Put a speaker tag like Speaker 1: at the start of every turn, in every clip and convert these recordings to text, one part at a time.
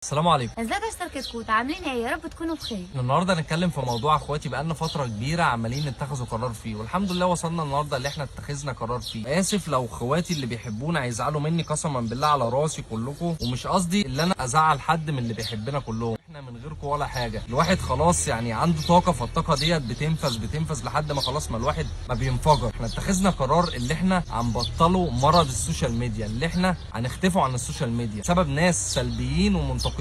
Speaker 1: السلام عليكم.
Speaker 2: ازيك يا شركة كوت، عاملين ايه؟ يا رب تكونوا بخير.
Speaker 1: النهارده هنتكلم في موضوع اخواتي بقالنا فترة كبيرة عمالين نتخذوا قرار فيه، والحمد لله وصلنا النهارده اللي احنا اتخذنا قرار فيه. اسف لو اخواتي اللي بيحبونا هيزعلوا مني، قسما بالله على راسي كلكم، ومش قصدي اللي انا ازعل حد من اللي بيحبنا كلهم، احنا من غيركم ولا حاجة. الواحد خلاص يعني عنده طاقة، فالطاقه ديت بتنفذ لحد ما خلاص ما الواحد ما بينفجر. احنا اتخذنا قرار اللي احنا هنبطله مرض ال social media، اللي احنا هنختفوا عن ال social media بسبب ناس سلبيين ومنتقدين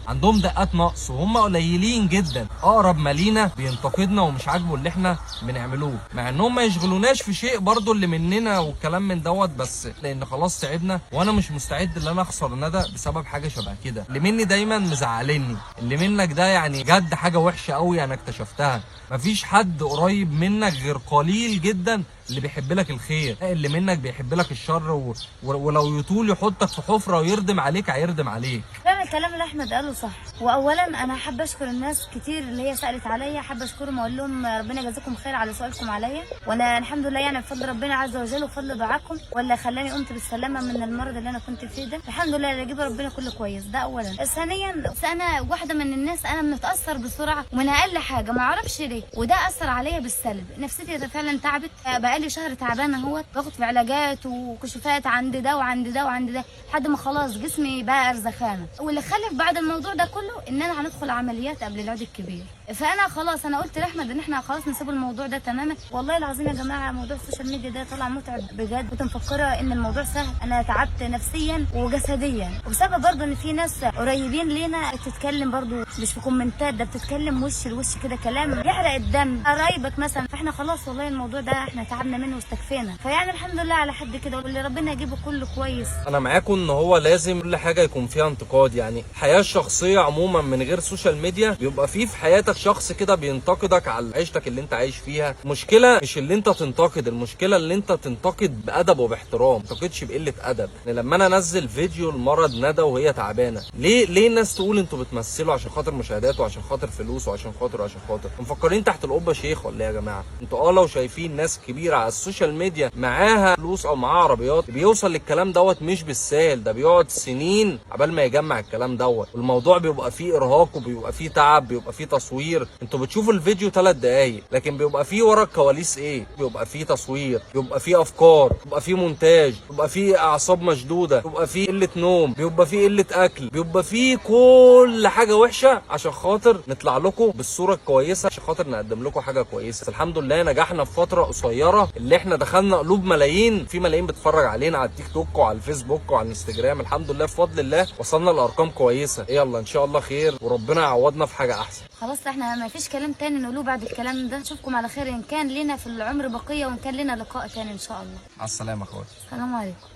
Speaker 1: عندهم دقات نقص، وهم قليلين جدا. اقرب ما لينا بينتقدنا ومش عاجبه اللي احنا بنعملوه، مع انهم ما يشغلوناش في شيء برضو اللي مننا والكلام من دوت، بس لان خلاص تعبنا، وانا مش مستعد ان انا اخسر ندى بسبب حاجة شبه كده. اللي مني دايما مزعلني، اللي منك ده يعني جد حاجة وحشة قوي انا اكتشفتها. مفيش حد قريب منك غير قليل جدا اللي بيحب لك الخير، اللي منك بيحب لك الشر، ولو يطول يحطك في حفره ويردم عليك هيردم عليك.
Speaker 2: فعلا الكلام اللي احمد قاله صح. واولا انا حابة اشكر الناس كتير اللي هي سالت عليا، حابة اشكرهم واقول لهم ربنا يجازيكم خير على سؤالكم عليا، وانا الحمد لله يعني بفضل ربنا عز وجل وبفضل دعاكم ولا خلاني قمت بالسلامة من المرض اللي انا كنت فيه ده، الحمد لله اللي جيب ربنا كله كويس. ده اولا. ثانيا انا واحدة من الناس انا بنتاثر بسرعة ومن اقل حاجة، ما اعرفش ليه، وده اثر عليا بالسلب. نفسيتي فعلا تعبت، بقالي شهر تعبانة اهوت، باخد في علاجات وكشوفات عند ده وعند ده وعند ده لحد ما خلاص جسمي بقى ارزخانه. واللي خلف بعد الموضوع ده كله ان انا هندخل عمليات قبل العيد الكبير، فانا خلاص انا قلت لاحمد ان احنا خلاص نسيب الموضوع ده تماما. والله العظيم يا جماعة موضوع ال social media ده طلع متعب بجد، كنت مفكرة ان الموضوع سهل، انا تعبت نفسيا وجسديا، وبسبب برضه ان في ناس قريبين لينا بتتكلم برضه مش في كومنتات، ده بتتكلم وش لوش كده كلام يحرق الدم، قرايبك مثلا. فاحنا خلاص والله الموضوع ده احنا تعبنا منه واستكفينا، فيعني الحمد لله على حد كده، واللي ربنا يجيبه كله كويس.
Speaker 1: انا معاكم ان هو لازم كل حاجة يكون فيها انتقاد، يعني الحياة الشخصية عموما من غير social media بيبقى فيه في حياتك شخص كده بينتقدك على عيشتك اللي انت عايش فيها. المشكلة مش اللي انت تنتقد، المشكلة اللي انت تنتقد بادب وباحترام، ما تنتقدش بقلة ادب. يعني لما انا انزل فيديو المرض ندى وهي تعبانة، ليه الناس تقول انتوا بتمثلوا عشان خاطر مشاهدات وعشان خاطر فلوس وعشان خاطر وعشان خاطر؟ مفكرين تحت القبة شيخ ولا ايه يا جماعة؟ انتوا لو شايفين ناس كبيرة على ال social media معاها فلوس او معاها عربيات بيوصل للكلام دوت مش بالساهل، ده بيقعد سنين عبال ما يجمع الكلام دوت، والموضوع بيبقى فيه ارهاق وبيبقى فيه تعب، بيبقى فيه تصوير. انتوا بتشوفوا الفيديو 3 دقايق، لكن بيبقى فيه ورا الكواليس ايه؟ بيبقى فيه تصوير، بيبقى فيه افكار، بيبقى فيه مونتاج، بيبقى فيه اعصاب مشدودة، بيبقى فيه قلة نوم، بيبقى فيه قلة اكل، بيبقى فيه كل حاجة وحشة عشان خاطر نطلع لكم بالصورة الكويسة، عشان خاطر نقدم لكم حاجة كويسة. الحمد لله نجحنا في فترة قصيرة اللي احنا دخلنا قلوب ملايين، في ملايين بتتفرج علينا على التيك توك وعلى الفيسبوك وعلى الانستجرام. الحمد لله بفضل الله وصلنا لارقام كويسة. يلا ان شاء الله خير، وربنا يعوضنا في حاجة احسن.
Speaker 2: خلاص احنا ما فيش كلام تاني نقوله بعد الكلام ده، نشوفكم على خير ان كان لنا في العمر بقية وان كان لنا لقاء تاني ان شاء الله.
Speaker 1: مع السلامة اخواتي.
Speaker 2: السلام عليكم.